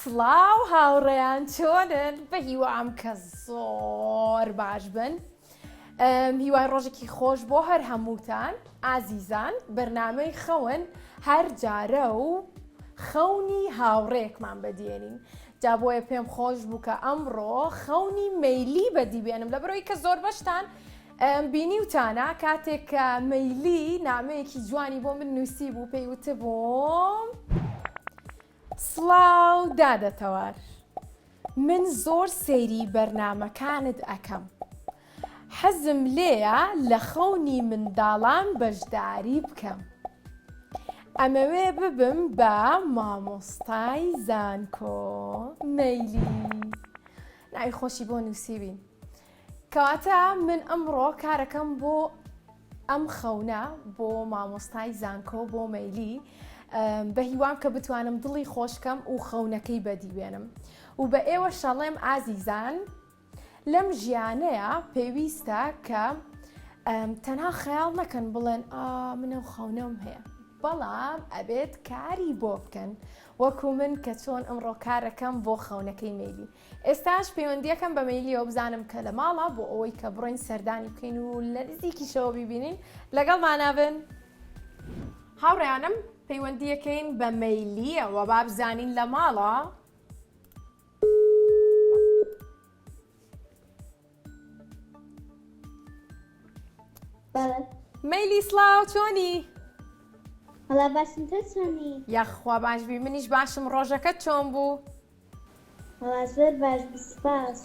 سڵاو هاوڕێیان چۆنن بەهیوام کە زۆر باش بن هیوای ڕۆژێکی خۆش بۆ هەر هەمووتان ئازیزان بەرنامەی خەون هەر جارە و خەونی هاوڕێکمان بەدیێنین جا بۆیە پێم خۆش بوو کە ئەمڕۆ خەونی مەیلی بەدیبێنم لە بەرەوەی کە زۆر بەشتان بینیوتانە کاتێک کە مەیلی نامەیەکی جوانی بۆ من نووسی بوو پێی وتبووم سڵاو دادە تەوار من زۆر سەیری بەرنامەکانت ئەکەم حەزم لێیە لە خەونی منداڵان بەشداری بکەم ئەمەوێ ببم بە مامۆستای زانکۆ مەیلی ناوی خۆشی بۆ نووسیبین کەواتە من ئەمڕۆ کارەکەم بۆ ئەم خەونە بۆ مامۆستای زانکۆ بۆ مەیلی بە هیوام کە بتوانم دڵی خۆشکەم و خەونەکەی بەدیبێنم و بە ئێوە شەڵێم ئازیزان لەم ژیانەیە پێویستە کە تەنها خەیاڵ نەکەن بڵێن ئا منە و خەونەم هەیە بەڵام ئەبێت کاری بۆ بکەن وەکو من کە چۆن ئەمڕۆ کارەکەم بۆ خەونەکەی مەیلی ئێستاش پەیوەندیەکەم بە مەیلیەوە بزانم کە لە ماڵە بۆ ئەوەی کە بڕۆین سەردانی بکەین و لە نزیکیشەوە بیبینین لەگەڵمانا بن. هاوڕێیانم پەیوەندیەکەین بە مەیلیەوە با بزانین لە ماڵە. بەڵێ. مەیلی سڵاو چۆنی؟ وەڵا باشم تۆ چۆنی؟ یاخوا باش بی منیش باشم ڕۆژەکەت چۆن بوو؟ وەڵا زۆر باش بوو سوپاس.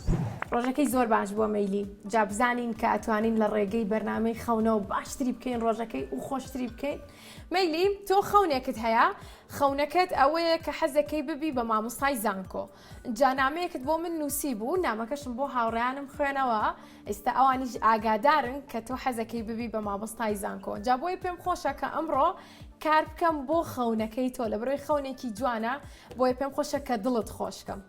ڕۆژەکەی زۆر باش بووە مەیلی جا بزانین کە ئەتوانین لە ڕێگەی بەرنامەی خەونەوە باشتری بکەین ڕۆژەکەی و خۆشتری بکەین مەیلی تۆ خەونێکت هەیە خەونەکەت ئەوەیە کە حەزەکەی ببی بە مامۆستای زانکۆ جا نامەیەکت بۆ من نووسی بوو نامەکەشم بۆ هاوڕیانم خوێنەوە ئێستا ئەوانیش ئاگادارن کە تۆ حەزەکەی ببی بە مامۆستای زانکۆ جا بۆی پێم خۆشە کە ئەمڕۆ کار بکەم بۆ خەونەکەی تۆ لە بەرەوەی خەونێکی جوانە بۆیە پێم خۆشە کە دڵت خۆشکەم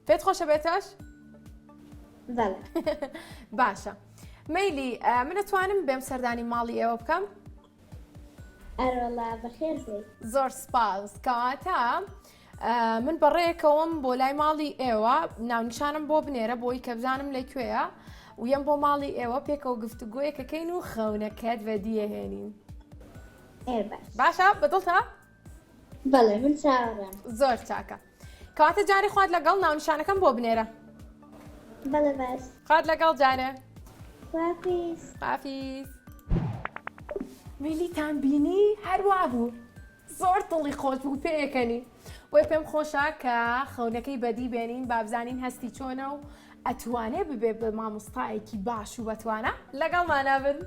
پێت خۆشە بێتەش باشە مەیلی من ئەتوانم بێم سەردانی ماڵی ئێوە بکەم زۆر سپاس کەواتە من بەڕێکەوەم بۆ لای ماڵی ئێوە ناونیشانم بۆ بنێرە بۆی کە بزانم لە کوێیە و یەم بۆ ماڵی ئێوە پێکەوە گفتوگۆیەکەکەین و خەونەکەت بەدیەهێنین باشە بەدڵتە بەڵێ من چاوەڕێم. زۆر چاکە کەواتە جارێ خوات لەگەڵ ناونیشانەکەم بۆ بنێرە. بەڵێ باش. خوات لەگەڵ جارێ. خواحافیز. خواحافیز. میلیتان بینی هەر وابوو زۆر دڵی خۆش بوو پێیەکەنی بۆی پێم خۆشە کە خەونەکەی بەدی بێنین بابزانین هەستی چۆنە و ئەتوانێ ببێ بە مامۆستایەکی باش و بەتوانا لەگەڵمانا بن.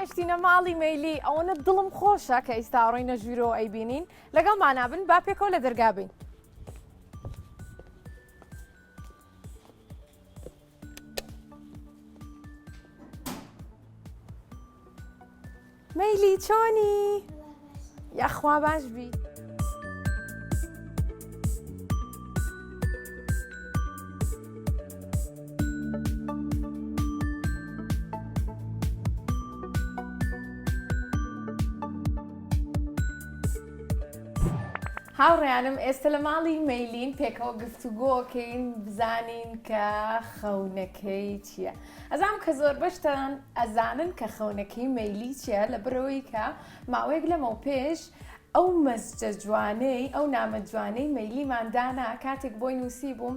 گەشتینە ماڵی مەیلی ئەوەنە دڵم خۆشە کە ئیستا ڕۆینە ژوورەوە ئەیبینین لەگەڵمانا بن با پێکەوە لە دەرگا بین. مەیلی چۆنی؟ یاخوا باش بی. هاوڕێیانم ئێستا لە ماڵی مەیلین پێکەوە گفتوگۆکەین بزانین کە خەونەکەی چییە؟ ئەزانم کە زۆربەشتان ئەزانن کە خەونەکەی مەیلی چیە لە برەوەی کە ماوەیەک لەمەو پێش ئەو مەسجە جوانەی ئەو نامە جوانەی مەیلیمان دانا کاتێک بۆی نووسی بووم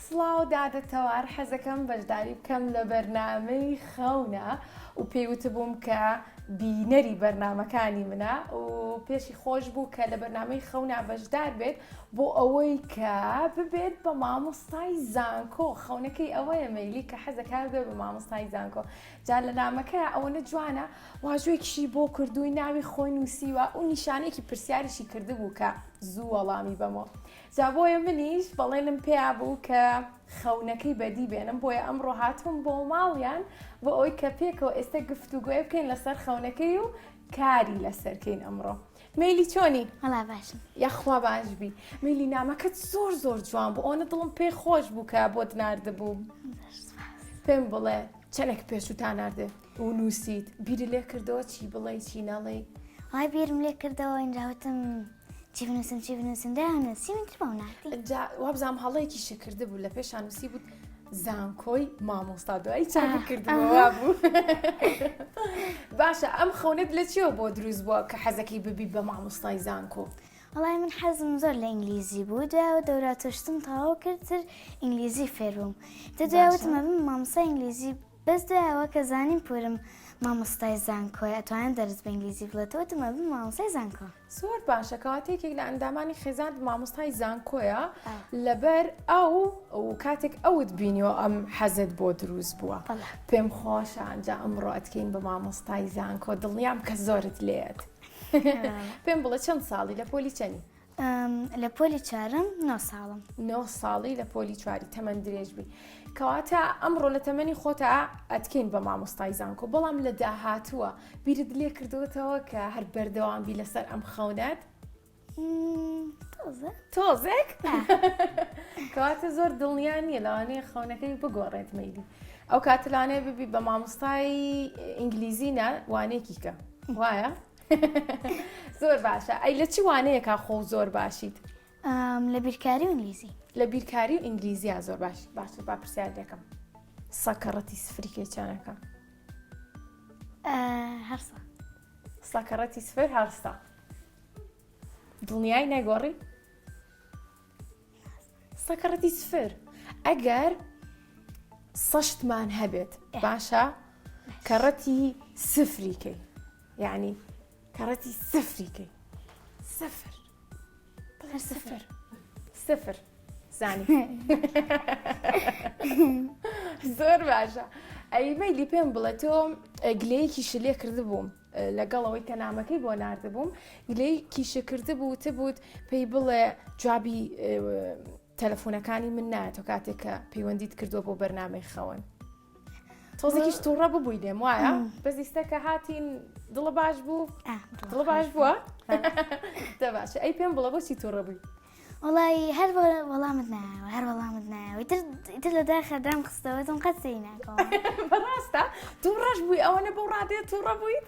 سڵاو دادە تەوار حەزەکەم بەشداری بکەم لە بەرنامەی خەونە و پێی وتبووم کە بینەری بەرنامەکانی منە و پێشی خۆش بوو کە لە بەرنامەی خەونا بەشدار بێت بۆ ئەوەی کە ببێت بە مامۆستای زانکۆ خەونەکەی ئەوەیە مەیلی کە حەزەکا ببێت بە مامۆستای زانکۆ جا لە نامەکەیا ئەوەنە جوانە واژۆیەکیشی بۆ کردووی ناوی خۆی نووسیوە و نیشانەیەکی پرسیاریشی کردبوو کە. زوو وەڵامی بەمەوە. جا بۆیە منیش بەڵێنم پێیا بوو کە خەونەکەی بەدی بێنم بۆیە ئەمڕۆ هاتووم بۆ ماڵیان بۆ ئەوەی کە پێکەوە ئێستا گفتوگۆی بکەین لەسەر خەونەکەی و کاری لەسەرکەین ئەمڕۆ. مەیلی چۆنی؟ وەڵا باشم. یاخوا باش بی. مەیلی نامەکەت زۆر زۆر جوان بوو ئەوەنە دڵم پێی خۆش بوو کە بۆت ناردبووم. پێم بڵێ چەندێک پێشوو تا ناردێ و نووسیت بیری لێ کردەوە چی بڵێی چی نەڵێی؟ وای بیرم لێ کردەوە ئینجا وتم چی بنووسم چی بنووسم دایان نووسیم تر بەو ناردی. جا وابزانم هەڵەیەکیشت کردبوو لە پێشا نووسیبووت زانکۆی مامۆستا دوایی چاکی کردبوو وابوو. باشە ئەم خەونەت لە چیەوە بۆ دروست بووە کە حەزەکەی ببی بە مامۆستای زانکۆ؟ وەڵای من حەزم زۆر لە ئینگلیزی بوو دوای دەورا تۆشتم تەواو کرد تر ئینگلیزی فێر بووم تە دوای وتم ئەبم مامۆستای ئینگلیزی بەس دوایەوە کە زانیم پورم مامۆستای زانکۆیە ئەتوانێت دەرس بە ئینگلیزی بڵێتەوە وتم ئەبم مامۆستای زانکۆ. زۆر باشە کەواتە یەکێک لە ئەندامانی خێزانت مامۆستای زانکۆیە لەبەر ئەو و کاتێک ئەوت بینیوە ئەم حەزت بۆ دروست بووە پێم خۆشە ئەنجا ئەمڕۆ ئەتکەین بە مامۆستای زانکۆ دڵنیام کە زۆرت لێت پێم بڵێ چەند ساڵی لە پۆلی چەنی؟ لە پۆلی چوارم نۆ ساڵم. نۆ ساڵی لە پۆلی چواری تەمەن درێژ بی کەواتە ئەمڕۆ لە تەمەنی خۆتا ئەتکەین بە مامۆستای زانکۆ بەڵام لە داهاتووە بیرت لێ کردوتەوە کە هەر بەردەوام بی لەسەر ئەم خەونەت؟ تۆزێک کەواتە زۆر دڵنیا نییە لەوانەیە خەونەکەی بگۆڕێت مەیلی ئەو کاتە لەوانەیە ببی بە مامۆستای ئینگلیزی نا وانەیەکی کە وایە زۆر باشە ئەی لە چی وانەیەکا خۆ زۆر باشیت؟ لە بیرکاری و ئینگلیزی. لە بیرکاری و ئینگلیزیا زۆر باش باشە با پرسیار دەکەم سەکەڕەتی سفری کەی چەنەکە؟ هەرسە. سەکەڕەتی سفر هەرسە. دڵنیای نەگۆڕی؟ سەکەڕەتی سفر ئەگەر سەشتمان هەبێت باشە کەڕەتی سفری کەی یعنی کەڕەتی سفری کەی سفر بڵێ سفر سفر زانی زۆر باشە ئەی مەیلی پێم بڵێ تۆ گلەیەکیشت لێ کردبووم لەگەڵ ئەوەی کە نامەکەی بۆ ناردبووم گلەیەکیشت کردبوو وتبووت پێی بڵێ جوابی تەلەفۆنەکانی من نایەتەوە کاتێک کە پەیوەندیت کردووە بۆ بەرنامەی خەون تۆزێکیش تووڕە ببووی لێم وایە بەس ئیستا کە هاتین دڵە باش بوو دڵە باش بووە دە باشە ئەی پێم بڵە بۆچی تووڕە بووی وەڵی هەر وەڵامت نایەوە هەر وەڵامت نایەوە ئیتر لە داخە دام خستەوە تم قەت سەی ناکەم بەڕاستە تووڕەش بووی ئەوەنە بەو ڕادێ تووڕە بووی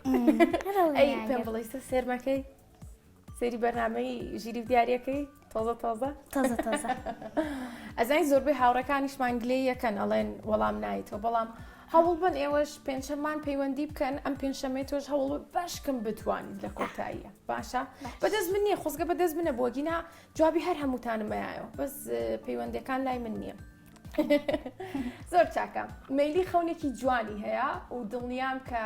ئەی پێم بڵێ سێرمەکەی سەیری بەرنامەی ژیری و دیاریەکەی تۆزە تۆزە تۆزە تۆزە ئەزای زۆربەی هاوڕەکانیشمان گلێ یەکەن ئەڵێن وەڵام نایتەوە بەڵام هەوڵ بن ئێوەش پێنجشەممان پەیوەندی بکەن ئەم پێنجشەمێ تۆش هەوڵ باشکەم بتوانیت لە کۆتاییە باشە بەدەست من نییە خۆزگە بەدەست منە بۆگینا جوابی هەر هەمووتانمەیەوە بەس پەیوەندەکان لای من نییە زۆر چاکە مەیلی خەونێکی جوانی هەیە و دڵنیام کە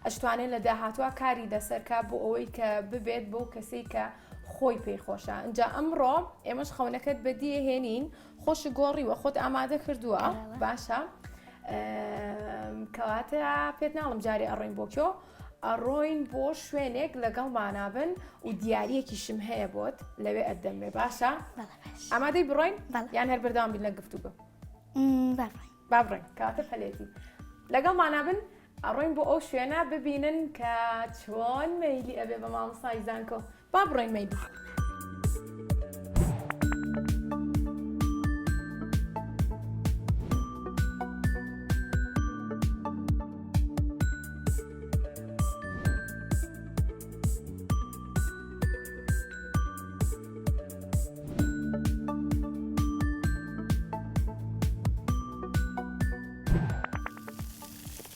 ئەشتوانێت لە داهاتوە کاری لەسەرکە بۆ ئەوەی کە ببێت بۆ کەسێک کە خۆی پێی خۆشە ئەجا ئەمڕۆ ئێمەش خەونەکەت بەدیهێنین خۆش گۆڕیوە خۆت ئامادە کردووە باشە کەواتە پێت ناڵم جارێ ئەڕۆین بۆ کۆ ئەڕۆین بۆ شوێنێک لەگەڵمانا بن و دیارەکیشم هەیە بۆت لەوێ ئەدەمێ باشە ئامادەی بڕۆین یان هەر بەردەوام بین لە گفتوگۆ با بڕۆین کەواتە پەلێتی لەگەڵمانا بن ئەڕۆین بۆ ئەو شوێنە ببینن کە چۆن مەیلی ئەبێ بە مامۆستای زانکۆ با بڕۆین مەیلی.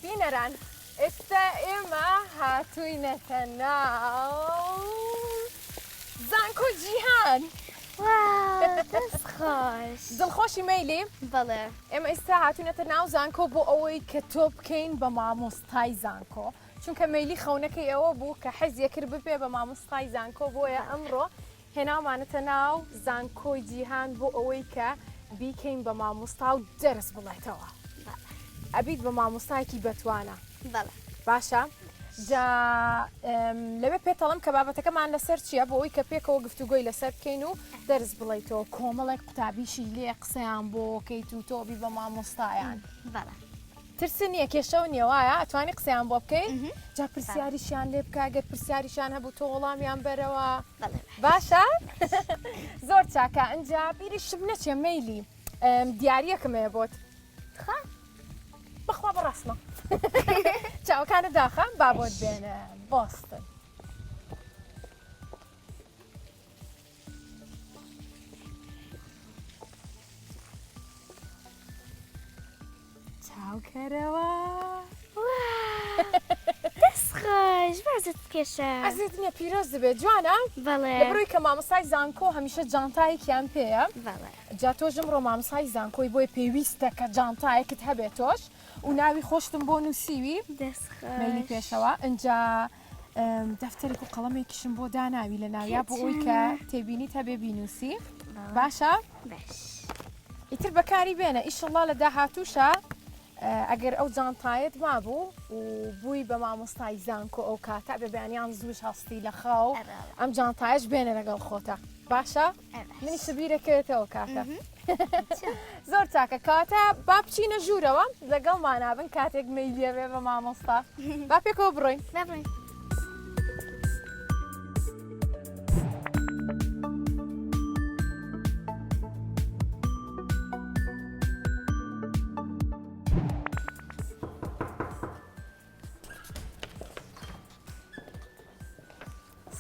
بینەران ئێستا ئێمە هاتووینەتە ناو زانکۆ جیهان. دەست خۆش. دڵخۆشی مەیلی؟ بەڵێ. ئێمە ئێستا هاتووینەتە ناو زانکۆ بۆ ئەوەی کە تۆ بکەین بە مامۆستای زانکۆ چونکە مەیلی خەونەکەی ئەوە بوو کە حەزی کرد ببێ بە مامۆستای زانکۆ بۆیە ئەمڕۆ هێناومانەتە ناو زانکۆی جیهان بۆ ئەوەی کە بیکەین بە مامۆستا و دەرس بڵێتەوە. ئەبیت بە مامۆستایەکی بەتوانا. بەڵێ. باشە. جا لەوێ پێتەڵم کە بابەتەکەمان لەسەر چییە بۆ ئەوی کە پێکەوە گفتوگۆی لەسەر بکەین و دەرس بڵیتەوە کۆمەڵێک قوتابیشی لێ قسەیان بۆ کەیت و تۆ بی بە مامۆستایان. بەڵێ. ترس نییە کێشەو نییە وایە ئەتوانی قسەیان بۆ بکەی جا پرسیاریشیان لێ بکە گەر پرسیاریشیان هەبوو تۆ وەڵامیان بەرەوە باشە زۆر چاکە ئەجا بیریشم نەچێ مەیلی دیارەکەم هەیە بۆت خوا بەخوا بەڕاستمە چاوەکانت داخە با بۆت بێنە بۆستن. چاوکەرەوە دەست خۆش بازت بکێشە ئەزیت نییە پیرۆز دەبێت جوانە بەڵێ لە بڕۆی کە مامۆستای زانکۆ هەمیشە جانتایەکیان پێیە بەڵێ جا تۆش ئەمڕۆ مامۆستای زانکۆی بۆیە پێویستە کە جانتایەکت هەبێت تۆش و ناوی خۆشتم بۆ نووسیوی دەست خۆش مەیلی پێشەوە ئینجا دەفتەرێک و قەڵەمێکیشم بۆ داناوی لە ناویا بۆ ئەوی کە تێبینیت هەبێ بینوسی باشە ئیتر بەکاری بێنە ئیشەڵا لە داهاتووشە ئەگەر ئەو جانتایەت مابوو و بووی بە مامۆستای زانکۆ ئەو کاتە بێ بەیانیان زووش هەستی لە خاو ئەم جانتایش بێنە لەگەڵ خۆتە باشە منی سبیرەکەوێتەوە کاتە زۆر چاکە کاتە با بچینە ژوورەوە لەگەڵ مانابن کاتێک مەیلیە بێ بە مامۆستا با پێکەوە بڕۆین بڕۆین.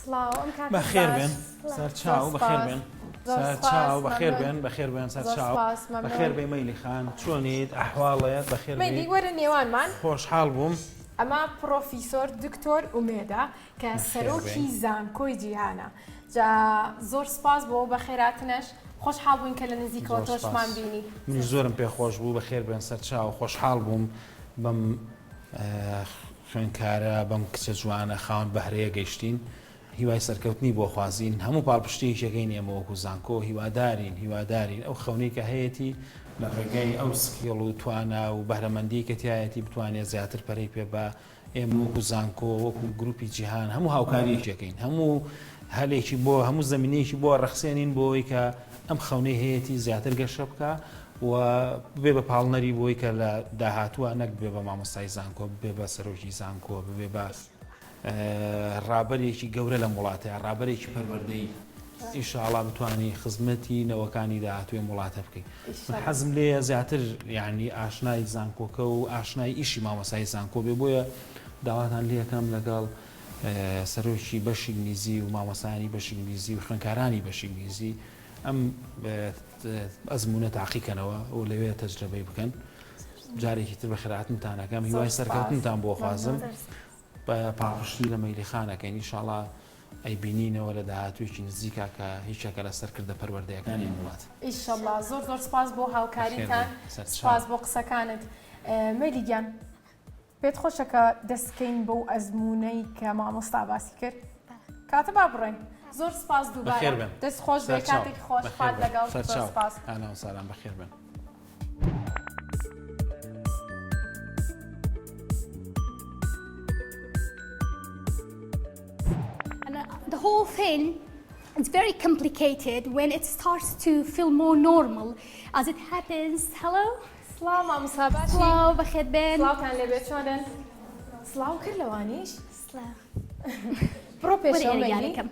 سڵاو ئەم کاتە بەخێر باش. بێن سەرچاو زۆر بەخێر سپاس. بێن زۆر سەرچاو سپاس، بەخێر مەمنون. بێن بەخێر بێن زۆر سەرچاو سپاس، مەمنون. بەخێر بێ مەیلی خان چۆنیت ئەحواڵێت بەخێر مەیلی بێی وەرە نێوانمان. خۆشحاڵ بووم. ئەمە پڕۆفیسۆر دکتۆر ئومێدە کە بەخێر سەرۆکی بێی. زانکۆی جیهانە جا زۆر سپاس بۆ بەخێراتنەش خۆشحاڵ بووین کە لە نزیکەوە زۆر تۆشمان سپاس. بینی. منیش زۆرم پێ خۆش بوو بەخێر بێن سەرچاو خۆشحاڵ بووم بەم خوێندکارە بەم کچە جوانە خاوەن بەهرەیە گەیشتین هیوای سەرکەوتنی بۆ خوازین هەموو پاڵپشتیەکی ئەکەین ئێمە وەکو زانکۆ هیوادارین هیوادارین ئەو خەونەی کە هەیەتی لە ڕێگەی ئەو skill و توانا و بەهرەمەندیەی کە تیایەتی بتوانێت زیاتر پەرەی پێ با ئێمە وەکو زانکۆ وەکو گروپی جیهان هەموو هاوکاریەکی ئەکەین هەموو هەلێکی بۆ هەموو زەمینەیەکی بۆ ڕەخسێنین بۆ ئەوەی کە ئەم خەونەی هەیەتی زیاتر گەشە بکا و ببێ بە پاڵنەری بۆی کە لە داهاتووە نەک ببێ بە مامۆستای زانکۆ ببێ بە سەرۆکی زانکۆ ببێ بە ڕابەرێکی گەورە لەم وڵاتەیە ڕابەرێکی پەروەردەیی ئیشاڵا بتانی خزمەتی نەوەکانی داهاتووی ئەم وڵاتە بکەیت من حەزم لێیە زیاتر یعنی ئاشنای زانکۆکە و ئاشنای ئیشی مامۆستای زانکۆ بێ بۆیە داواتان لێکەم لەگەڵ سەرۆکی بەشی ئینگلیزی و مامۆستایانی بەشی ئینگلیزی و خوێندکارانی بەشی ئینگلیزی ئەم ئەزموونە تاقیکەنەوە و لەوێ تەجرەبەی بکەن جارێکی تر بەخێرهاتنتان ئەکەم هیوای سەرکەوتنتان بۆ خوازم بە پاڵپشتی لە مەیلی خانەکەین ئیشاڵا ئەیبینینەوە لە داهاتوویەکی نزیکا کە هیچێکە لە سەرکردە پەروەردەیەکانی ئەم وڵات. ئیشەڵا زۆر زۆر سپاس بۆ هاوکاریتان سپاس بۆ قسەکانت مەیلی گیان. پێت خۆشە کە دەست کەین بەو ئەزموونەی کە مامۆستا باسی کرد؟ کاتە با بڕۆین. زۆر سپاس دووبارە. دەست خۆش بێ کاتێکی خۆش خوات لەگەڵ. زۆر سپاس. ئەهلا وسهلا بەخێر بێن. And the whole thing is very complicated when it starts to feel more normal as it happens. Hello? سڵاو مامۆستا باشی؟ سڵاو بەخێر بێن. سڵاوتان لێبێ چۆنن؟ سڵاو کرد لەوانیش؟ سڵاو. بڕۆ وەرە پێشەوە ئێرە مەیلی. گیانەکەم.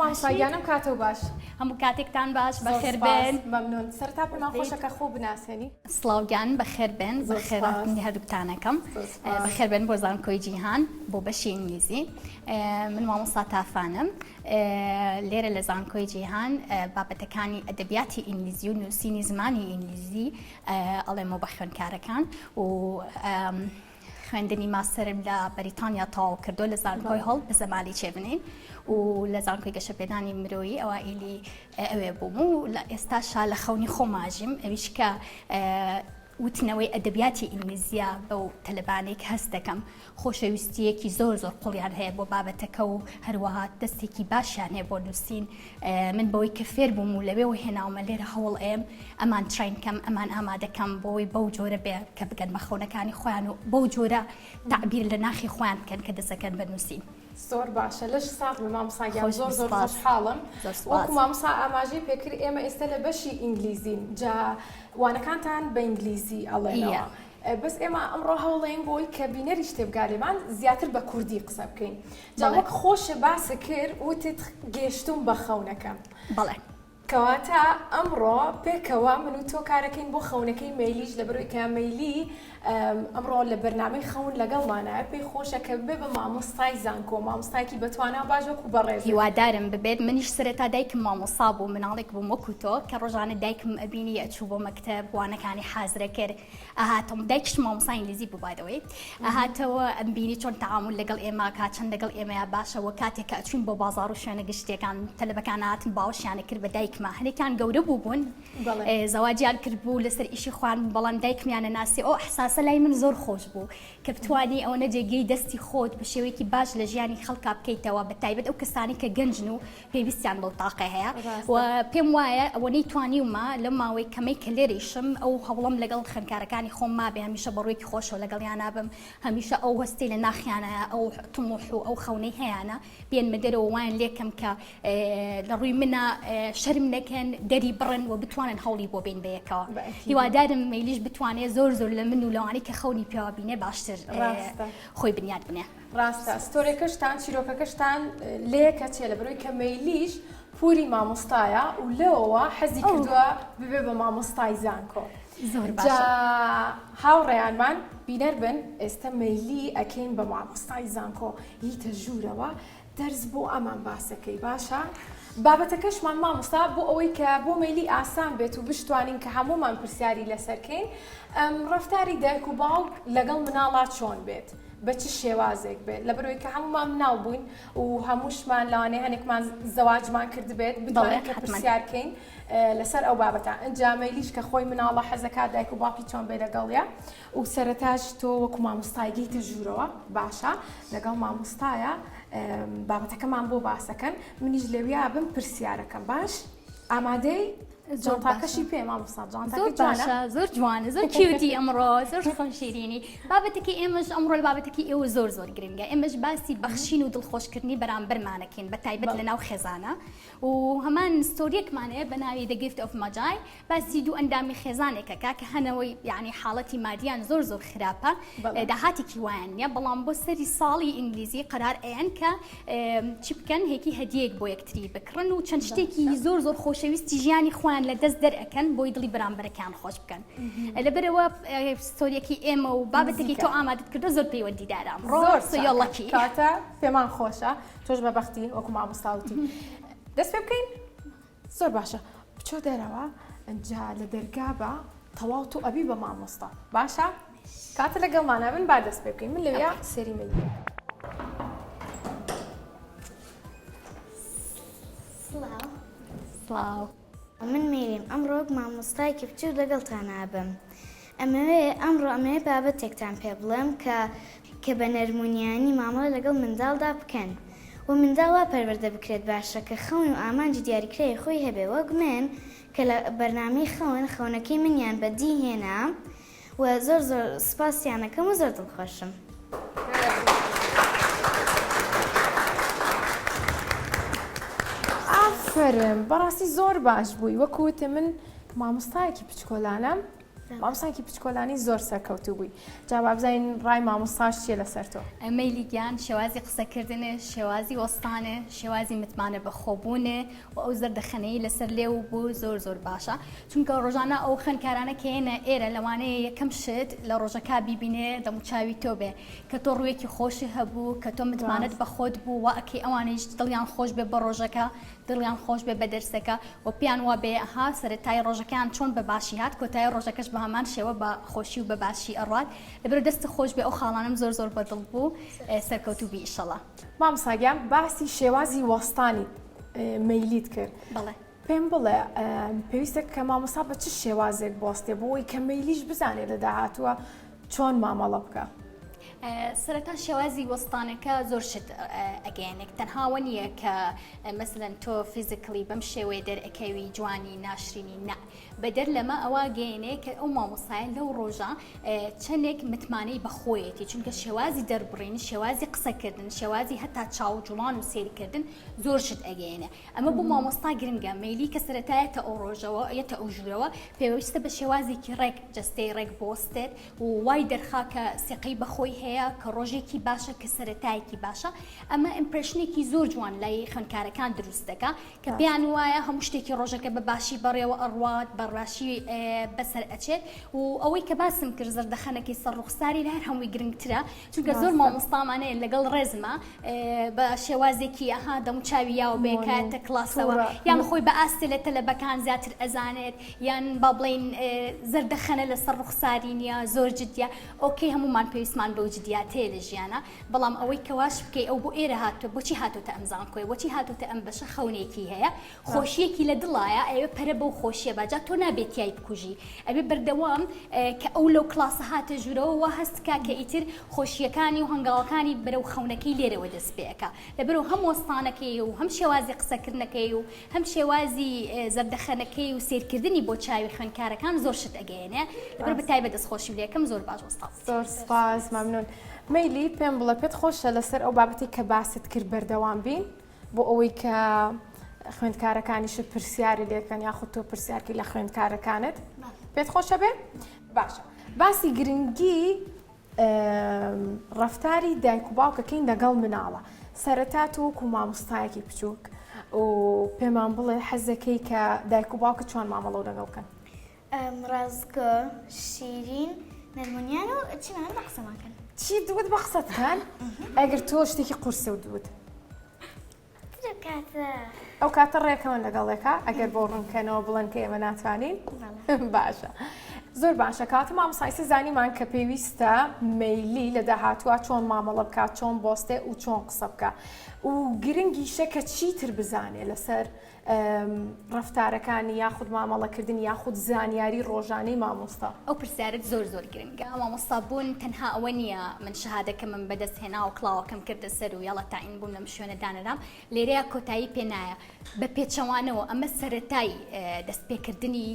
مامۆستا گیانم کاتەو باش. هەموو کاتێکتان باش زۆر بەخێر سپاس بێن. مەمنون. سەرەتا پێمان خۆشە کە خۆ بناسێنی. سڵاو گیان بەخێر بێن زۆر بەخێر سپاس. هاتنی هەردووکتانەکەم. زۆر سپاس. بەخێر بێن بۆ زانکۆی جیهان بۆ بەشی ئینگلیزی. من مامۆستا تافانم. لێرە لە زانکۆی جیهان بابەتەکانی ئەدەبیاتی ئینگلیزی و نووسینی زمانی ئینگلیزی ئەڵێمەوە بە خوێندکارەکان و خوێندنی ماستەرم لە بەریتانیا تەواو کردو لە زانکۆی هۆڵ بە زەمالی چێبنین و لە زانکۆی گەشەپێدانی مرۆیی ئەوائیلی ئەوێ بووم و لە ئێستاشا لە خەونی خۆماژیم ئەویش کە. وتنەوەی ئەدەبیاتی ئینگلیزیە بەو تەلەبانەی کە هەست دەکەم خۆشەویستییەکی زۆر زۆر قوڵیان هەیە بۆ بابەتەکە و هەروەها دەستێکی باشیان هەیە بۆ نووسین من بەوەی کە فێر بووم و لەوێوە هێناومە لێرە هەوڵ ئەیەم ئەمان train کەم ئەمان ئامادەکەم بۆی بەو جۆرە بێ کە بگەن بە خەونەکانی خۆیان و بەو جۆرە تەعبیر لە ناخی خۆیان بکەن کە دەستەکەن بە نووسین. زۆر باشە لەش ساغ بی مامۆستا گیان زۆر زۆر خۆشحاڵم وەکو مامۆستا ئاماژەی پێکرد ئێمە ئێستا لە بەشی ئینگلیزین جا وانەکانتان بە ئینگلیزی ئەڵێنەوە بەس ئێمە ئەمڕۆ هەوڵێن بۆی کە بینەریش تێبگا لێمان زیاتر بە کوردی قسە بکەین جا وەک خۆشە باسە کرد وتت گەشتوم بە خەونەکەم بەڵێ کەواتە ئەمڕۆ پێکەوە من و تۆ کارەکەین بۆ خەونەکەی مەیلیش لەبەرئەوەی کە مەیلی ئەمڕۆ لە بەرنامەی خەون لەگەڵمانایە پێی خۆشە کە ببێ بە مامۆستای زانکۆ مامۆستایەکی بەتوانا و باش وەکو بەڕێزت. هیوادارم ببێت منیش سەرەتا دایکم مامۆستا بوو مناڵێک بووم وەکو تۆ کە ڕۆژانە دایکم ئەبینی ئەچوو بۆ مەکتەب وانەکانی حازرەکرد ئەهاتم دایکیشم مامۆستای ئینگلیزی بوو by the way ئەهاتەوە ئەمبینی چۆن تەعامول لەگەڵ ئێمە کا چەند لەگەڵ ئێمەیا باشە وە کاتێک کە ئەچوین بۆ بازاڕ و شوێنە گشتیەکان تەلەبەکان هاتن باوەشیانە کرد بە دایکما هەنێکیان گەورە بوو بوون زەواجیان کرد بوو لەسەر ئیشی خوان بەڵام دایکمیانە ناسی ئەو ئەحساسە لای من زۆر خۆش بوو کە بتانی ئەوەنە جێگەی دەستی خۆت بە شێوەیەکی باش لە ژیانی خەڵکا بکەیتەوە بە تایبەت ئەو کەسانی کە گەنجن و پێویستیان بەو تاقە هەیە و پێم وایە ئەوەنەی توانیومە لەم ماوەی کەمەی کە لێرەیشم ئەو هەوڵەم لەگەڵ خوێندکارەکانی خۆم مابێ هەمیشە بە ڕوویەکی خۆشەوە لەگەڵیانا بم هەمیشە ئەو هەستەی لە ناخیانایە ئەو تموح و ئەو خەونەی هەیانە بێنمە دەرەوە وایان لێکەم کە لە ڕووی منە شەرم نەکەن دەری بڕن و بتوانن هەوڵی بۆ بین بەیەکەوە هیوادارم مەیلیش بتوانێت زۆر زۆر لە من و لەوانەی کە خەونی پێوە بینێ باشتر خۆی بنیات بنێ. ڕاستە story ەکەشتان چیرۆکەکەشتان لەیەکە چێ لە بەرەوەی کە مەیلیش پوری مامۆستایە و لەوەوە حەزی کردووە ببێ بە مامۆستای زانکۆ زۆر باشە هاوڕێیانمان بینەر بن ئێستا مەیلی ئەکەین بە مامۆستای زانکۆ یتە ژوورەوە دەرس بۆ ئەمان باسەکەی باشە بابەتەکەشمان مامۆستا بۆ ئەوەی کە بۆ مەیلی ئاسان بێت و بشتوانین کە هەمومان پرسیاری لەسەرکەین ڕفتاری دایک و باوک لەگەڵ مناڵا چۆن بێت بە چ شێوازێک بێت لەبەرئەوەی کە هەموومان مناڵ بووین و هەمووشمان لەوانەیە هەنێکمان زەواجمان کردبێت بتوانین کە پرسیار کەین لەسەر ئەو بابەتە ئینجا مەیلیش کە خۆی مناڵە حەزەکات دایک و باوکی چۆن بێ لەگەڵیا و سەرەتاش تۆ وەکو مامۆستای گەیتە ژوورەوە باشە لەگەڵ مامۆستایە بابەتەکەمان بۆ باسەکەن منیش لەویا بم پرسیارەکەم باش ئامادەی؟ جانتاکەشی پێ مامۆستا جانتاکە جوانە زۆر جوانە زۆر cute ی ئەمڕۆ زۆر خۆش شیرینی بابەتەکەی ئێمەش ئەمڕۆ لە بابەتەکەی ئێوە زۆر زۆر گرنگە ئێمەش باسی بەخشین و دڵخۆشکردنی بەرامبەرمانەکەین بە تایبەت لە ناو خێزانە و هەمان story ەکمان هەیە بە ناوی The Gift of Magi باسی دوو ئەندامی خێزانێکەکە کە هەنەوەی یعنی حاڵەتی مادیان زۆر زۆر خراپە داهاتێکی وایان نییە بەڵام بۆ سەری ساڵی ئینگلیزی قەرار ئەیەن کە چی بکەن هێکی هەدیەک بۆ یەکتری بکڕن و چەند شتێکی زۆر زۆر خۆشەویستی ژیانی خۆیان لە دەست دەرئەکەن بۆی دڵی بەرامبەرەکان خۆش بکەن لەبەرەوە story ەکی ئێمە و بابەتێکی تۆ ئامادەت کردو زۆر پەیوەندیدارە زۆر سۆیۆڵەکی کاتە پێمان خۆشە تۆش بە بەختی وەکو مامۆستاوتی دەست پێ بکەین زۆر باشە بچۆ دەرەوە ئەجا لە دەرگا بە تەواو تۆ ئەبی بە مامۆستا باشە کاتە لەگەڵمانە بن با دەست پێ بکەین من لەویا سێری من سڵاو سڵاو من مێریم ئەمڕۆ وەک مامۆستایەکی بچووک لەگەڵتان ئابم ئەمەوێ ئەمڕۆ ئەمەوێ بابەتێکتان پێ بڵێم کە کە بە نەرمونیانی مامەڵە لەگەڵ منداڵدا بکەن و منداڵ وا پەروەردە بکرێت باشە کە خەون و ئامانجی دیاریکراوی خۆی هەبێ وەک من کە لە بەرنامەی خەون خەونەکەی منیان بە دی هێنا و زۆر زۆر سوپاسیان ئەکەم و زۆر دڵخۆشم. ئافەرم بەڕاستی زۆر باش بووی وەکو وتم من مامۆستایەکی بچکۆلانەم مامۆستایەکی بچکۆلانی زۆر سەرکەوتوو بووی جا با بزانین ڕای مامۆستاش چییە لەسەر تۆ. مەیلی گیان شێوازی قسەکردنێ شێوازی وەستانێ شێوازی متمانە بەخۆبوونێ و ئەو زەردەخەنەی لەسەر لێو بوو زۆر زۆر باشە چونکە ڕۆژانە ئەو خوێندکارانە کە یەنە ئێرە لەوانەیە یەکەم شت لە ڕۆژەکە بیبینێ دەموچاوی تۆ بێ کە تۆ ڕوویەکی خۆشی هەبوو کە تۆ متمانەت بە خۆت بوو وا ئەکەی ئەوانیش دڵیان خۆش بێ بە ڕۆژەکە دڵیان خۆش بێ بە دەرسەکە و پێیان وا بێ ها سەرەتای ڕۆژەکەیان چۆن بە باشی هات کۆتایی ڕۆژەکەش بە هەمان شێوە بە خۆشی و بە باشی ئەڕوات لەبەر دەست خۆش بێ ئەو خاڵانم زۆر زۆر بەدڵ بوو سەرکەوتوو بی ئیشەڵا. مامۆستا گیان باسی شێوازی وەستانی مەیلیت کرد. بەڵێ. پێم بڵێ پێویستە کە مامۆستا بە چ شێوازێک بۆستێ بۆی کە مەیلیش بزانێت لە داهاتووە چۆن مامەڵە بکە؟ سەرەتا شێوازی وەستانەکە زۆر شت ئەگەیەنێک تەنها وە نییە کە مەسەلەن تۆ physically بەم شێوەیە دەرئەکەوی جوانی ناشرینی نا بەدەر لەمە ئەوە گەیەنێ کە ئەو مامۆستایە لەو ڕۆژە چەندێک متمانەی بەخۆیەتی چونکە شێوازی دەربڕین شێوازی قسەکردن شێوازی هەتا چاو جوڵان و سێرکردن زۆر شت ئەگەیەنێ ئەمە بۆ مامۆستا گرنگە مەیلی کە سەرەتا یەتە ئەو ڕۆژەوە یەتە ئەو ژوورەوە پێویستە بە شێوازێکی ڕێک جەستەی ڕێک بوەستێت و وای دەرخا کە سیقەی بەخۆی هەیە کە ڕۆژێکی باشە کە سەرەتایەکی باشە ئەمە impression ێکی زۆر جوان لای خوێندکارەکان دروست دەکا کە پێیان وایە هەموو شتێکی ڕۆژەکە بە باشی بەڕێوە ئەڕوات بە ڕاشی بەسەر ئەچێت و ئەوەی کە باسم کرد زەردەخەنەکەی سەر ڕوخساری لە هەر هەمووی گرنگترە چونکە زۆر مامۆستامان هەیە لەگەڵ ڕێزما بە شێوازێکی ئەها دەموچاوی یاوە بێکاتە کلاسەوە یان خۆی بە ئاستێ لە تەلەبەکان زیاتر ئەزانێت یان با بڵین زەردەخەنە لەسەر ڕوخساری نییە زۆر جدیە okay هەمومان پێویستمان بەو جدیاتەیە لە ژیانە بەڵام ئەوەی کەواش بکەی ئەو بۆ ئێرە هاتووە بۆچی هاتوتە ئەم زانکۆی بۆچی هاتوتە ئەم بەشە خەونێکی هەیە خۆشیەکی لە دڵایە ئەوێ پەرە بەو خۆشیە با جا تۆ نابێت تای بکوژی ئەبێ بەردەوام کە ئەو لەو کڵاسە هاتە ژوورەوە وا هەست کا کە ئیتر خۆشیەکانی و هەنگاوەکانی بەرەو خەونەکەی لێرەوە دەست پێ ئەکا لەبەرو هەم وەستانەکەی و هەم شێوازی قسەکردنەکەی و هەم شێوازی زەردەخەنەکەی و سەیرکردنی بۆ چاوی خوێندکارەکان زۆر شت ئەگەیەنێ لەبەر بە تایبەت دەستخۆشیم لێکەم زۆر باش وەستا زۆر سپاس مەمنون مەیلی پێم بڵێ پێت خۆشە لەسەر ئەو بابەتی کە باست کرد بەردەوام بین بۆ ئەوەی کە خوێندکارەکانیشت پرسیاری لێکەن یاخود تۆ پرسیارکەی لە خوێندکارەکانت پێت خۆشە بێ باشە باسی گرنگی ڕفتاری دایک و باوکەکەین لەگەڵ مناڵە سەرەتا تۆ وەکو مامۆستایەکی بچووک و پێمان بڵێ حەزەکەی کە دایک و باوکە چۆن مامەڵەو لەگەڵ بکەن ڕاستگۆ شیرین نەرمونیان و چیمان بە قسەمان کەن چی دوت بە قسەت کەن ئەگەر تۆ شتێکی قورسە و دوت ئەو کاتە ڕێکەوەن لەگەڵێکە ئەگەر بۆ ڕوونکەنەوە بڵێن کە ئێمە ناتوانین باشە زۆر باشە کاتە مامۆسایسە زانیمان کە پێویستە مەیلی لە داهاتوە چۆن مامەڵە بکات چۆن بۆستێ و چۆن قسە بکە و گرنگیشە کە چیتر بزانێ لەسەر ڕەفتارەکانی یاخود مامەڵەکردنی یاخود زانیاری ڕۆژانەی مامۆستا؟ ئەو پرسیارەت زۆر زۆر گرنگە مامۆستا بوون تەنها ئەوە نییە من شەهادەکەمم بەدەست هێنا و کڵاوەکەم کردە سەر و یاڵا تەعین بووم لەم شوێنە دانرام لێرەیە کۆتایی پێ نایە بە پێچەوانەوە ئەمە سەرەتای دەستپێکردنی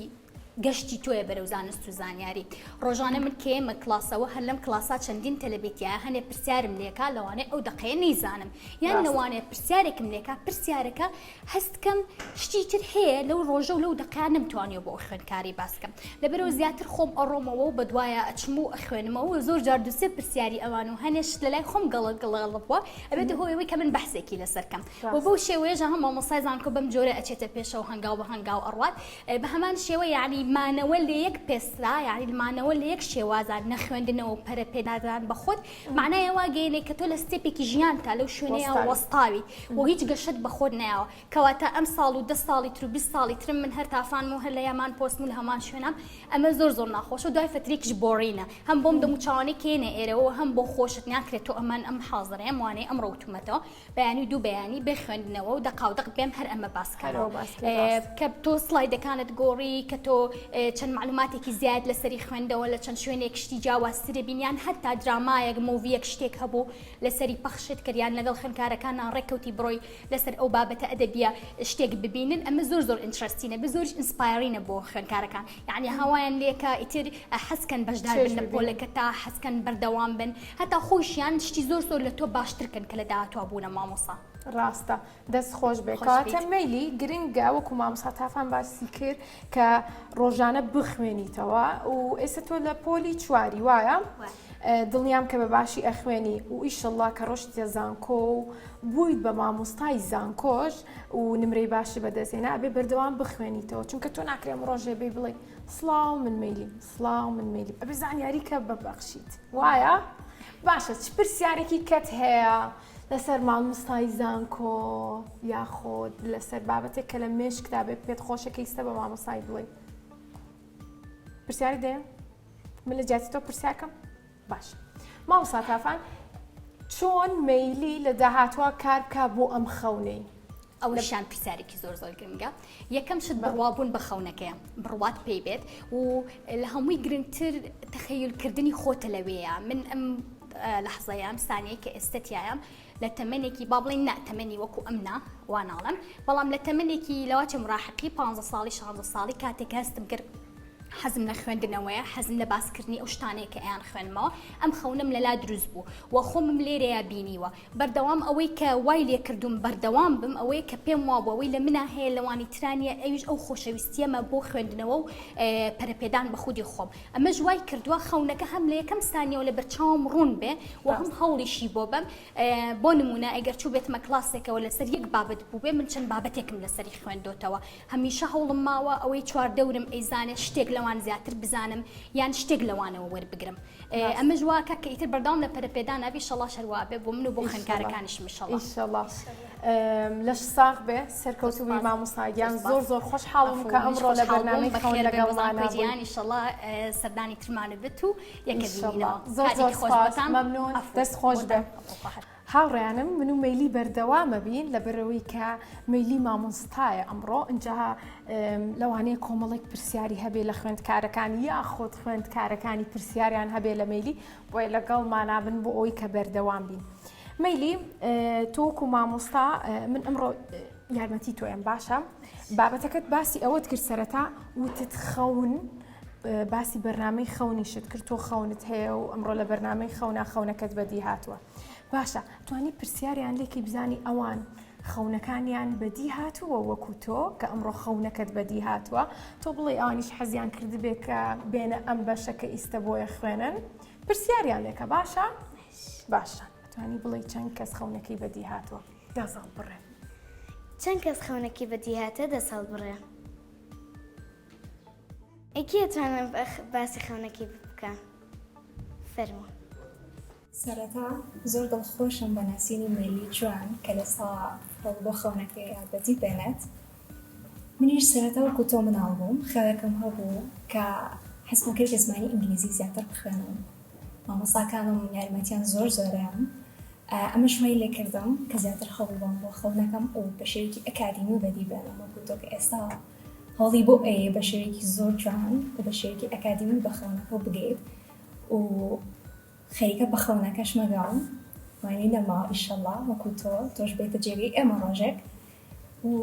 گەشتی تۆیە بەرەو زانست و زانیاری. ڕۆژانە من کە یەمە کڵاسەوە هەر لەم کڵاسا چەندین تەلەبەی تیایە هەنێ پرسیارم لێکا لەوانەیە ئەو دەقەیە نەیزانم یان لەوانەیە پرسیارێکم لێکا پرسیارەکە هەست کەم شتی تر هەیە لەو ڕۆژە و لەو دەقەیە نەمتوانیوە بۆ ئەو خوێندکاری باس کەم لەبەرەوە زیاتر خۆم ئەڕۆمەوە و بەدوایە ئەچم و ئەخوێنمەوە و زۆر جار دوو سێ پرسیاری ئەوان و هەنێ شت لەلای خۆم گەڵت گەڵەڵ بووە ئەبێتە هۆی ئەوەی کە من بەحسێکی لەسەر کەم و بەو شێوەیەش هەم مامۆستای زانکۆ بەم جۆرە ئەچێتە پێشەوە هەنگاو بە هەنگاو ئەڕوات بە هەمان شێوە یەعنی مانەوە لە یەک پێستدا یەعنی مانەوە لە یەک شێوازا نەخوێندنەوە و پەرە پێنادان بە خۆت معنای وا گەیەنێ کە تۆ لە step ێکی ژیانتا لەو شوێنەیە وەستاویت و هیچ گەشەت بە خۆت نەیاوە کەواتە ئەم ساڵ و دە ساڵی تر و 20 ساڵی ترم من هەر تافانم و هەر لە یامان پۆستم و لە هەمان شوێنام ئەمە زۆر زۆر ناخۆشە و دوای فەترێکیش boring ە هەم بۆم دەموچاوانەی کێنە ئێرەوە هەم بۆ خۆشت ناکرێت تۆ ئەمان ئەم حازرەیەم وانەی ئەمڕۆ وتومەتەوە بەیانی و دوو بەیانی بێ خوێندنەوە و دەقاودەق بێم هەر ئەمە باس کەمەوە کە تۆ slide ەکانت گۆڕی کە تۆ چەند معلوماتێکی زیاد لەسەری خوێندەوە لە چەند شوێنێک شتی جیاوازترە بینیان هەتا درامایەک movie یەک شتێک هەبوو لەسەری پەخشت کردیان لەگەڵ خوێندکارەکان ڕێککەوتی بڕۆی لەسەر ئەو بابەتە ئەدەبیە شتێک ببینن ئەمە زۆر زۆر interesting ە بە زۆریش inspiring ە بۆ خوێندکارەکان یعنی هاوایان لێکە ئیتر حەزکەن بەشدار بن لە پۆلەکە تا حەزکەن بەردەوام بن هەتا خۆشیان شتی زۆر زۆر لە تۆ باشتر کەن کە لە داهاتووا بوونە مامۆسا. ڕاستە دەست خۆش بێ کەواتە مەیلی گرنگە وەکو مامۆستا تافان باسی کرد کە ڕۆژانە بخوێنیتەوە و ئێستا تۆ لە پۆلی چواری وایە دڵنیام کە بە باشی ئەخوێنی و ئیشەڵڵا کە ڕۆشتیە زانکۆ و بوویت بە مامۆستای زانکۆش و نمرەی باشی بەدەستهێنا ئەبێ بەردەوام بخوێنیتەوە چونکە تۆ ناکرێ ئەم ڕۆژێ بێی بڵێ سڵاو من مەیلیم سڵاو من مەیلیم ئەبێ زانیاری کە ببەخشیت وایە باشە چ پرسیارێکی کەت هەیە لەسەر مامۆستای زانکۆ یاخود لەسەر بابەتێک کە لە مێشکدا بێت پێت خۆشە کە ئیستا بە مامۆستای بڵێ پرسیاری دەیە من لە جیاتی تۆ پرسیارکەم باش مامۆستا تافان چۆن مەیلی لە داهاتوە کار بکە بۆ ئەم خەونەی؟ ئەوەشیان پرسیارێکی زۆر زۆر گرنگە یەکەم شت بڕوابوون بە خەونەکەیە بڕوات پێی بێت و لە هەمووی گرنگتر تەخەیلکردنی خۆتە لەوەیە من ئەم لەحزەیە ئەم سانیەی کە ئێستا تیایم لە تەمەنێکی با بڵێین نا تەمەنی وەکو ئەم نا وا ناڵێم بەڵام لە تەمەنێکی لەواچە مراحقی 15 ساڵی 16 ساڵی کاتێک هەستم کرد حەزم لە خوێندنەوەیە حەزم لە باسکردنی ئەو شتانەیە کە ئەیان خوێنمەوە ئەم خەونم لەلا دروست بوو و خۆمم لێرەیە بینیوە بەردەوام ئەوەی کە وای لێکردوم بەردەوام بم ئەوەیە کە پێم وابوو ئەوەی لە منا هەیە لەوانی ترا نییە ئەویش ئەو خۆشەویستیەمە بۆ خوێندنەوە و پەرەپێدان بە خودی خۆم ئەمەش وای کردووە خەونەکە هەم لە یەکەم سانیەوە لە بەرچاوم ڕوون بێ و هەم هەوڵیشی بۆ بەم بۆ نمونە ئەگەر چوو بێتمە کلاسێکەوە لەسەر یەک بابەت بووبێ من چەند بابەتێکم لەسەری خوێندۆتەوە هەمیشە هەوڵم ماوە ئەوەی چواردەورم ئەیزانێ شتێک لەوان زیاتر بزانم یان شتێک لەوانەوە وەربگرم ئەمەش وا کە کە ئیتر بەردەوام لە پەرەپێدان ئەبی ئیشەڵا هەر وا بێ بۆ من و بۆ خوێندکارەکانیشم ئیشەڵا. ئیشەڵا لەش ساغ بێ سەرکەوتوو بی مامۆستا گیان زۆر زۆر خۆشحاڵم کە ئەمڕۆ لە بەرنامەی خەون لەگەڵمانا بووی. ئیشەڵا سەردانی ترمانە بێت و یەکە بینینەوە. زۆر زۆر سوپاس مەمنون دەست خۆش بێ. هاوڕێیانم من و مەیلی بەردەوامە بین لەبەرئەوەی کە مەیلی مامۆستایە ئەمڕۆ ئینجا لەوانەیە کۆمەڵێک پرسیاری هەبێ لە خوێندکارەکانی یاخود خوێندکارەکانی پرسیاریان هەبێ لە مەیلی بۆیە لەگەڵمانا بن بۆ ئەوەی کە بەردەوام بین مەیلی تۆکو مامۆستا من ئەمڕۆ یارمەتی تۆیم باشە بابەتەکەت باسی ئەوەت کرد سەرەتا وتت خەون باسی بەرنامەی خەونیشت کرد تۆ خەونت هەیە و ئەمڕۆ لە بەرنامەی خەونا خەونەکەت بەدی هاتووە باشە توانی پرسیاریان لێکی بزانی ئەوان خەونەکانیان بەدی هاتووە وەکو تۆ کە ئەمڕۆ خەونەکەت بەدی هاتووە تۆ بڵێ ئەوانیش حەزیان کردبێ کە بێنە ئەم بەشە کە ئیستە بۆیە خوێنن پرسیاریان لێکە باشە باشە توانی بڵێ چەند کەس خەونەکەی بەدی هاتووە دەست هەڵبڕێ چەند کەس خەونەکەی بەدی هاتە دەست هەڵبڕێ ئەی کێ ئەتوانێ باسی خەونەکەی بکا فەرموو. سەرەتا زۆر دڵخۆشم بە ناسینی مێلی جوان کە لە ساڵا هەوڵ بۆ خەونەکەی بەدی بێنێت. منیش سەرەتا وەکو تۆ مناڵ بووم خەوێکم هەبوو کە حەزم کرد لە زمانی ئینگلیزی زیاتر بخوێنم. مامۆستاکانم یارمەتیان زۆر زۆرەیان ئەمەش وای لێکردم کە زیاتر هەوڵ بەم بۆ خەونەکەم و بە شێوەیەکی ئەکادیمی بەدی بێنم وەکو تۆ کە ئێستا هەوڵی بۆ ئەیەی بە شێوەیەکی زۆر جوان و بە شێوەیەکی ئەکادیمی بە خەونەکەو بگەیت و خەریکە بە خەونەکەش مەگەم وانی نەماوە ئیشەڵا وەکو تۆ تۆش بێتە جێگەی ئێمە ڕۆژێک و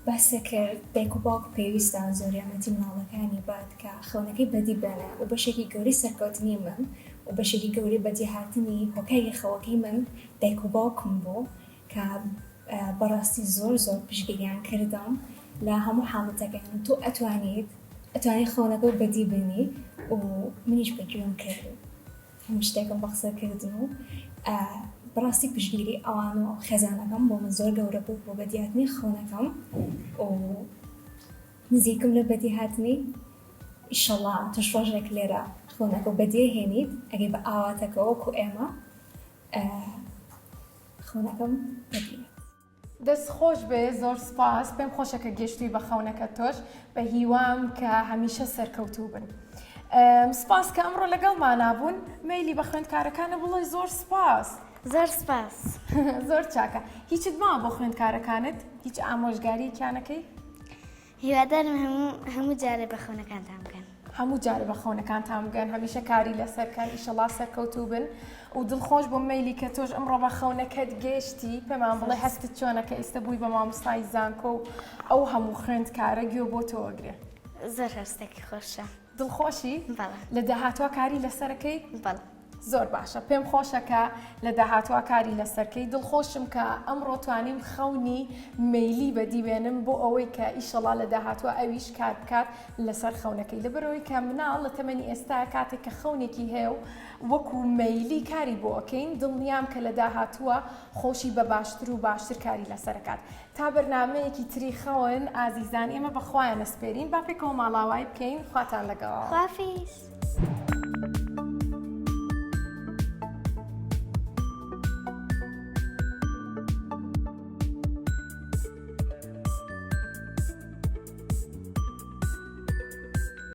باست کرد دایک و باوک پێویستە زۆر یارمەتی مناڵەکانی بات کە خەونەکەی بەدی بێنێ و بەشێکی گەورەی سەرکەوتنی من و بەشێکی گەورەی بەدیهاتنی هۆکاری خەوەکەی من دایک و باوکم بوو کە بەڕاستی زۆر زۆر پشتگیریان کردم لە هەموو حاڵەتەکان و تۆ ئەتوانیت ئەتوانی خەونەکەو بەدی بێنی و منیش بەگوێم کرد و هەموو شتێکم بە قسە کردن و بەڕاستی پشتگیری ئەوان و خێزانەکەم بۆ من زۆر گەورە بوو بۆ بەدیهاتنی خەونەکەم و نزیکم لە بەدیهاتنی ئیشەڵا تۆش ڕۆژێک لێرە خەونەکەو بەدیێ هێنیت ئەگەی بە ئاواتەکەوە وەکو ئێمە خەونەکەم بەدی هات. دەست خۆش بێ زۆر سپاس پێم خۆشە کە گەشتوی بە خەونەکەت تۆش بە هیوام کە هەمیشە سەرکەوتوو بن سپاس کە ئەمڕۆ لەگەڵمانا بوون مەیلی بە خوێندکارەکانە بڵێ زۆر سپاس زۆر سپاس زۆر چاکە هیچت ماوە بۆ خوێندکارەکانت هیچ ئامۆژگاریەکیانەکەی هیوادارم هەموو هەموو جارێ بە خەونەکانتان بگەن. هەموو جارێ بە خەونەکانتان بگەن هەمیشە کاری لەسەر کەن ئیشەڵا سەرکەوتوو بن و دڵخۆش بووم مەیلی کە تۆش ئەمڕۆ بە خەونەکەت گەشتی پێمان بڵێ هەستت چۆنە کە ئیستە بووی بە مامۆستای زانکۆ و ئەو هەموو خوێندکارە گوێ بۆ تۆ ئەگرێ. زۆر هەستێکی خۆشە. دڵخۆشی؟ بەڵێ. لە داهاتووا کاری لەسەرەکەی؟ بەڵێ. زۆر باشە پێم خۆشە کە لە داهاتووا کاری لەسەر کەی دڵخۆشم کە ئەمڕۆ توانیم خەونی مەیلی بەدی بێنم بۆ ئەوەی کە ئیشەڵا لە داهاتووا ئەویش کار بکات لەسەر خەونەکەی لەبەرئەوەی کە مناڵ لە تەمەنی ئێستا کاتێک کە خەونێکی هەیە و وەکو مەیلی کاری بۆ ئەکەین دڵنیام کە لە داهاتووە خۆشی بە باشتر و باشتر کاری لەسەر ئەکات تا بەرنامەیەکی تری خەون ئازیزان ئێمە بە خوایان ئەسپێرین با پێکەوە ماڵاوایی بکەین خواتان لەگەڵ. خوافیز.